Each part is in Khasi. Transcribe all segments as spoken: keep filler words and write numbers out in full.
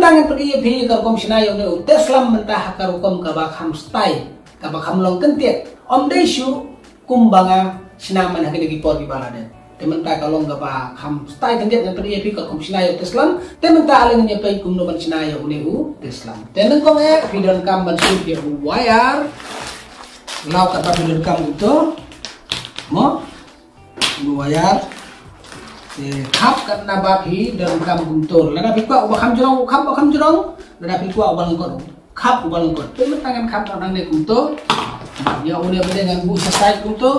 Ngan pyni ïa phi ka rukom shna ïa une u teh slam mynta ha ka rukom kaba kham style, kaba kham long kyntiat. Ym dei shuh kumba nga shna man ha kine ki por kiba la dep. Te mynta ka long kaba kham style kyntiat, ngan pyni ïa phi ka rukom shna ïa u teh slam. Te mynta ale ngin ïa peit kumno ban shna ïa une u teh slam. Te nyngkong eh phi donkam ban shu ïa u wire. Law katba phi donkam kumto. Mo? Une u wire. Te khap katba phi donkam kumto. Lada phi kwah uba kham jrong, u khap uba kham jrong. Lada phi kwah uba lyngkot, u khap uba lyngkot. Te mynta ngan khap nangne kumto. Ïa une pat de ngan buh sha side kumto.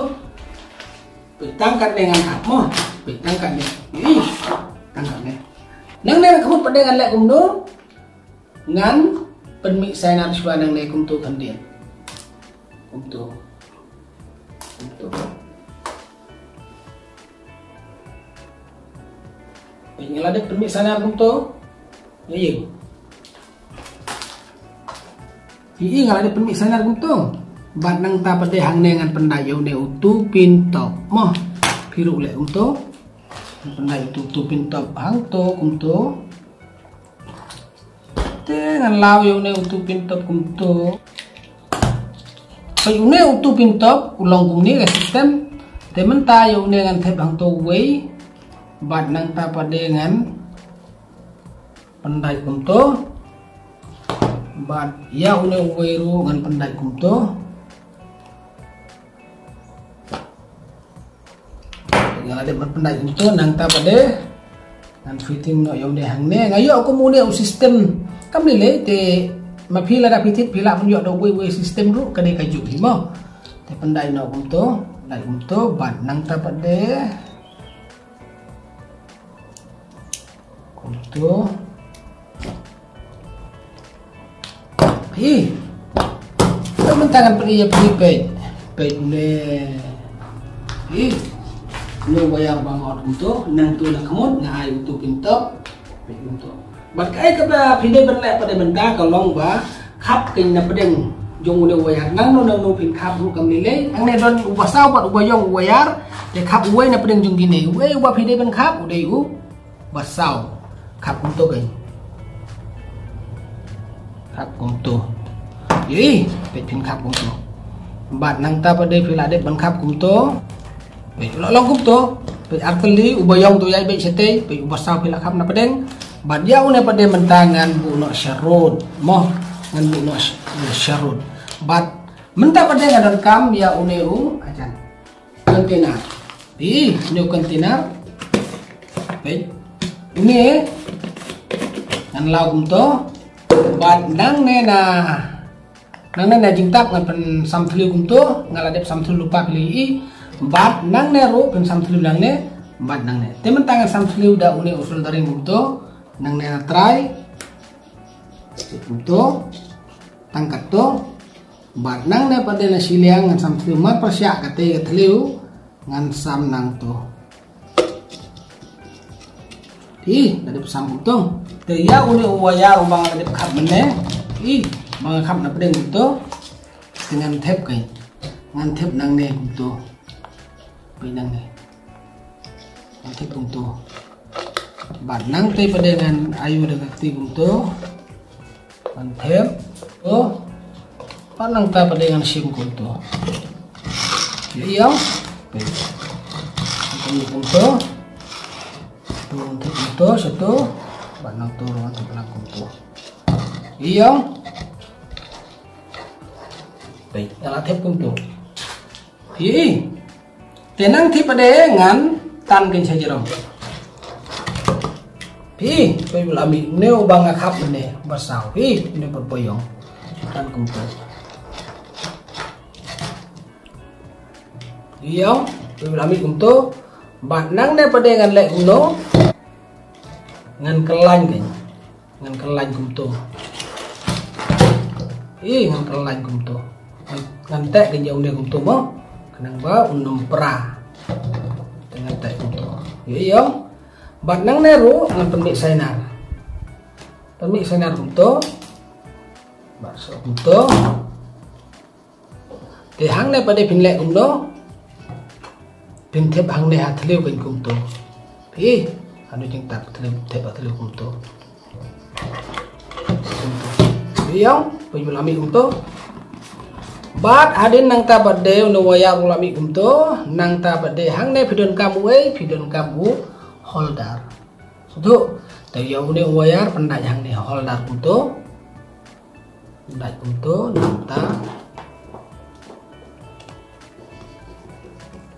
Peit tang katne ngan khap mo. Peit tang katne. Ih, tang katne. Nangne ka khmut pat de ngan leh kumno. Ngan pynmih sainar shuwa nangne kumto khyndiat. Kumto. Kumto. Peit nga la dep pynmih sainar kumto. Nga ïeng. Peit nga la dep pynmih sainar kumto. Bad nangta pat de hangne ngan pyndait ïa une utu pin top. Mo. Phi ruh leh kumto. Ngan pyndait utu, utu pin top hangto kumto. Te ngan law ïa une utu pin top kumto. Peit une utu pin top u long kumne ka system. Te mynta ïa une ngan thep hangto uwei. Bad nangta pat de ngan pyndait kumto. Bad ïa une uwei ruh ngan pyndait kumto. Nga la dep ban pyndait kumto, nangta pat de ngan fitting noh ïa une hangne. Nga ïoh kum une u system kam lei lei, te ma phi lada phi thied phi lah ban ïoh da uwei uwei system ruh ka dei kajuh hi mo. Te pyndait noh kumto, pyndait kumto bad nangta pat de kumto. Hi. Te mynta ngan pyni ïa phi, peit. Peit une. Hi. Une u wire ba nga ot kumto, nangto na khmut nga ai utu pin top. Peit kumto. Bad kaei kaba phi dei ban leh pat de mynta ka long ba khap keiñ na pdeng jong une u wire. Nangno nangno phin khap ruh kam lei lei. Hangne don uba saw bad uba ïong u wire. Te khap uwei na pdeng jong kine. Uwei uba phi dei ban khap u dei u ba saw. Khap kumto keiñ. Khap kumto. Ïohi, peit phin khap kumto. Bad nangta pat de phi la dep ban khap kumto. Peit, u la long kumto. Peit artylli, uba ïong to ïaid beit shatei, peit uba saw phi la khap na pdeng. Bad ïa une pat de mynta ngan buh noh sharud. Mo, ngan buh noh sh-, sharud. Bad mynta pat de nga donkam ïa une u, ajan. Container. Peit, une u container. Peit. Une ngan law kumto. Bad nangne na, nangne na jingtap ngan pynsam thliew kumto. Nga la dep sam thliew lypa phi la ïohi. Bad nangne ruh pynsam thliew nangne. Bad nangne. Te mynta ngan sam thliew da une u soldering kumto. Nangne na trai. Kumto. Tang katto. Bad nangne pat de na shiliang ngan sam thliew, mar pyrshah katei ka thliew ngan sam nangto. Ih, la dep sam kumto. Te ïa une u wire uba nga la dep khap mynne. Ih, ba nga khap na pdeng kumto. Te ngan thep keiñ. Ngan thep nangne kumto. Peit nangne. Ngan thep kumto. Bad nangtei pat de ngan aiu da ka kti kumto. Ngan thep. To. Bad nangta pat de ngan shim kumto. Ïohi ïa. Peit. Ngan thep kumto. To ngan thep kumto, shato. Bad nangto ngan thep lang kumto. Ïohi ïa. Peit, nga la thep kumto. Phi. Te nangtei pat de ngan tan keiñ sha jrong. Phi, phi la mih ne uba nga khap ne, ba saw. Phi, ne pat ba ïong. Tan kumto. Ïong, phi la mih kumto. Bad nangne pat de ngan leh kumno. Ngan kyllain keiñ. Ngan kyllain kumto. Ih, ngan kyllain kumto. Ngan, ngan teh keiñ ïa une kumto mo. Khnang ba un ym pra. Te ngan teh kumto. Ïohi ïong. Bad nangne ruh ngan pynmih sainar. Pynmih sainar kumto. Bad shu kumto. Te hangne pat de phin leh kumno. Phin thep hangne ha thliew keiñ kumto. Phi, hanu jingtap thliew, thep ha thliew kumto. Ïong, phi ju la mih kumto. Bad hadien nangta pat de une u wire u la mih kumto, nangta pat de hangne phi donkam uei, phi donkam u holder. Sngewthuh, te ïa une u wire pyndait hangne holder kumto. Pyndait kumto, nangta.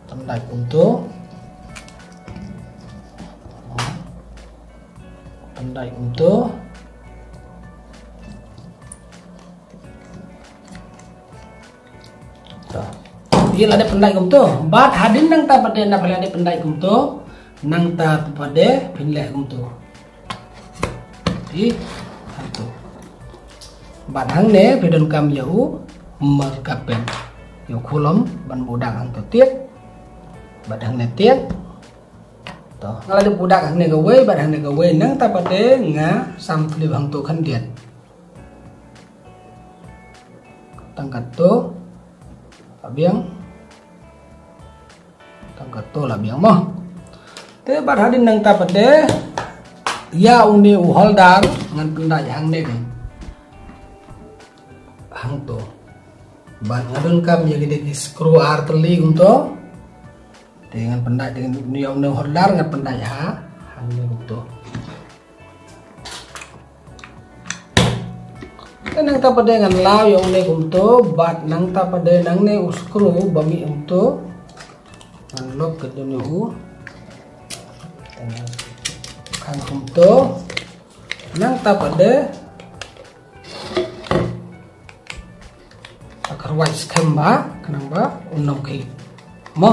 Pyndait kumto. Pyndait kumto. To. Ïa lada pyndait kumto. Bad hadien nangta pat de, nda phi lada pyndait kumto, nangta pat de phin leh kumto. Ï, hangto. Bad hangne phi donkam ïa u marker pen. Ïa u khulom ban budak hangto tiak. Bad hangne tiak. To, nga la dep budak hangne kawei, bad hangne kawei, nangta pat de nga sam thliew hangto khyndiat. Tang katto la biang. Tang katto la biang mo. Te bad hadien nangta pat de ïa une u holder ngan pyndait hangne de. Hangto. Bad nga donkam ïa kine ki screw ar tylli kumto. Te ngan pyndait, te ïa une u holder ngan pyndait ha hangne kumto. Te nangta pat de ngan law ïa une kumto, bad nangta pat de nangne u screw ba mih kumto. Ngan lok kat ïa une u. Khang kumto. Nangta pat de. Ka kyrwai skhem bha, khnang ba un ym khih. Mo.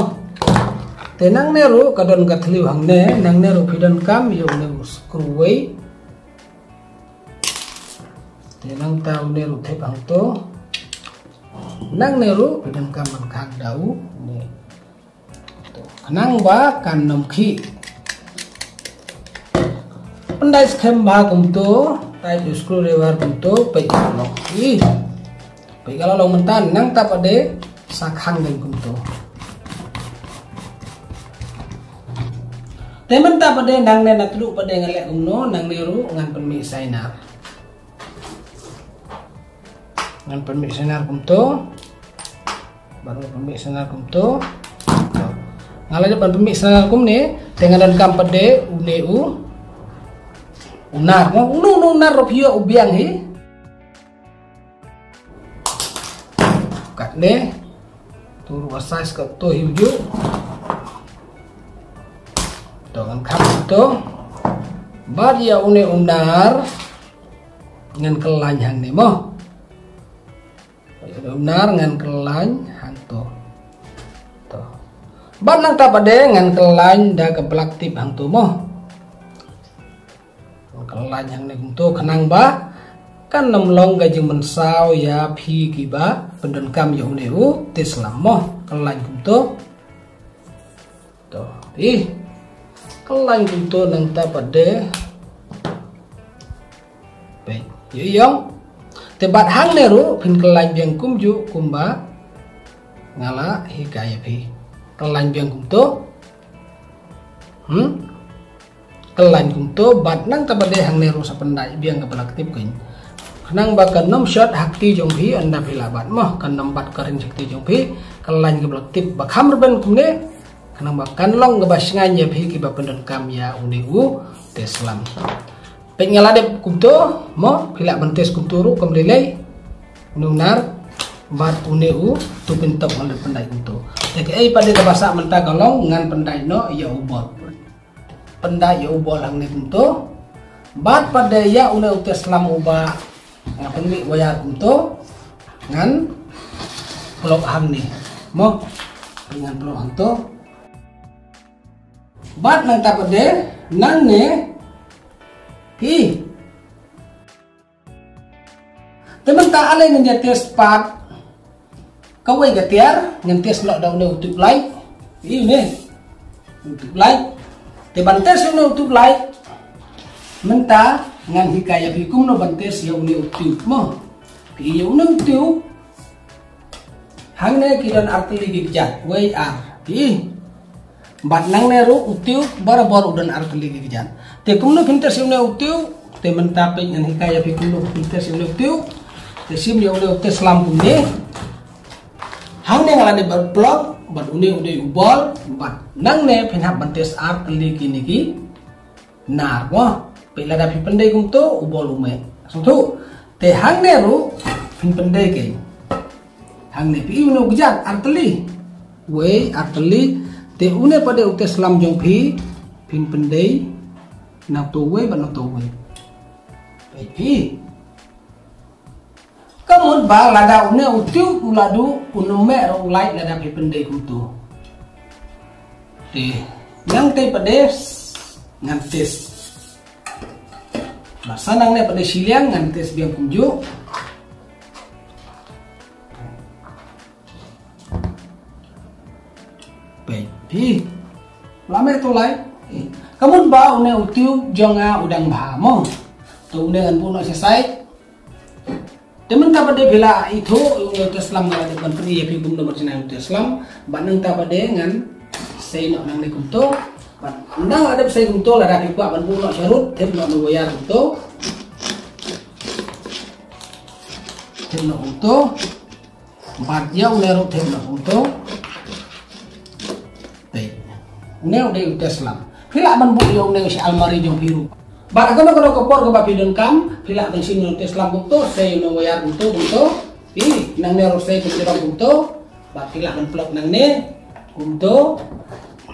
Te nangne ruh ka don ka thliew hangne, nangne ruh phi donkam ïa une u screw wei. Te nangta une ruh thep hangto. Nangne ruh phi donkam ban khang da une. Khnang ba kan ym khih. Pyndait skhem bha kumto, type u screw driver kumto, peit ka la long. Ih. Peit ka la long mynta, nangta pat de sa khang dei kumto. Te mynta pat de nangne naduh pat de nga leh kumno, nangne ruh ngan pynmih sainar. Ngan pynmih sainar kumto. Bad ngan pynmih sainar kumto. Nga la dep ban pynmih sainar kumne, te nga donkam pat de une u, u nar. Mo, uno uno u nar ruh phi ïoh u biang hi. Katne. To ruh ba size katto hi u ju. To ngan kham to. Bad ïa une u nar. Ngan kyllain hangne mo. Nar ngan kyllain hangto. To. Bad nangta pat de ngan kyllain da ka black tip hangto mo. Ngan kyllain hangne kumto khnang ba kan ym long ka jingmynsaw ïa phi kiba pyndonkam ïa une u test lamp mo. Kyllain kumto. To, ih. Kyllain kumto nangta pat de. Peit, ïa ïong. Te bad hangne ruh phin kyllain biang kumjuh kumba nga la hikai ïa phi. Kyllain biang kumto. Hmm? Kyllain kumto bad nangta pat de hangne ruh sa pyndait biang ka black tip keiñ. Khnang ba kan ym short ha kti jong phi ynda phi la bat mo, kan ym bat current ha kti jong phi. Kyllain ka black tip ba kham rben kumne. Khnang ba kan long kaba shngaiñ ïa phi kiba pyndonkam ïa une u test lamp. Peit nga la dep kumto mo, phi lah ban test kumto ruh kam lei lei. Une u nar bad une u tu pyntok ngan dep pyndait kumto. Te kaei pat de kaba sah mynta ka long ngan pyndait noh ïa u bol. Pyndait ïa u bol hangne kumto. Bad pat de ïa une u test lamp uba nga pynmih wire kumto. Ngan plug hangne mo. Ngan plug hangto. Bad nangta pat de nangne. Hi. Te mynta ale ngan ïa test pat kawei ka tiar, ngan test noh da une u tube light. Ï une u tube light. Te ban test une u tube light, mynta ngan hikai ïa phi kumno ban test ïa une u tube mo. Te ïa une u tube hangne ki don artylli ki kjat, wei ar. Te bad nangne ruh u tube barabor u don artylli ki kjat. Te kumno phin test ïa une u tube? Te mynta peit ngan hikai ïa phi kumno phin test ïa une u tube. Te shim ïa une u test slam kumne. Hangne nga la dep ban plug bad une u dei u bol bad nangne phin hap ban test ar tylli kine ki nar mo. Peit lada phi pyndei kumto u bol u meh. Sngewthuh. Te hangne ruh phin pyndei kein. Hangne phi i une u kjat ar tylli. Wei ar tylli. Te une pat de u test slam jong phi phin pyndei na uto uwei bad na uto uwei. Peit phi. Ka mut ba lada une u tube u la duh un ym meh ruh u lait lada phi pyndei kumto. Te nangtei pat de ngan test. Ba sa nangne pat de shiliang ngan test biang kumjuh. Peit phi. La meh to lai. Ka mut ba une u tube jong nga u dang bha mo. To une ngan buh noh sha side. Te mynta pat de phi la ithuh ïa une u test slam nga la dep ban pyni ïa phi kumno ban shna ïa une u test slam. Bad nangta pat de ngan sei noh nangne kumto. Bad nang la dep sei kumto lada phi kwah ban buh noh sharud thep noh na wire kumto. Thep noh kumto. Bad ïa une ruh thep noh kumto. Peit. Une u dei u test slam. Phi lah ban buh ïa une sha almari jong phi ruh. Bad ha kano kano ka por kaba phi donkam phi lah ban shim une u test slam kumto, sei ïa une wire kumto kumto. Phi nangne ruh sei kumto kumto. Bad phi lah ban plug nangne kumto.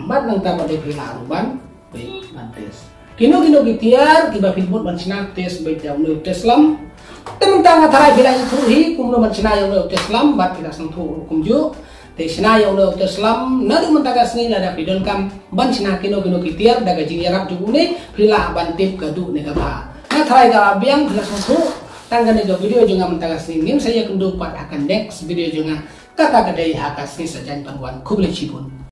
Bad nangta pat de phi lah ruh ban Peit, ban test. Kino kino ki tiar kiba phi mut ban shna test beit ïa une u test slam. Te mynta nga tharai phi la ithuh hi kumno ban shna ïa une u test slam bad phi la sngewthuh ruh kumjuh. Te shna ïa une u test slam naduh mynta ka sngi lada phi donkam ban shna kino kino ki tiar da ka jingïarap jong une phi lah ban tip ka duh ne ka bha. Nga tharai ka la biang phi la sngewthuh. Tang kane ka video jong nga mynta ka sngi ngin sa ïakynduh pat ha ka next video jong nga. Kata ka dei ha ka sngi Saitjaiñ Punwan, khublei shibun.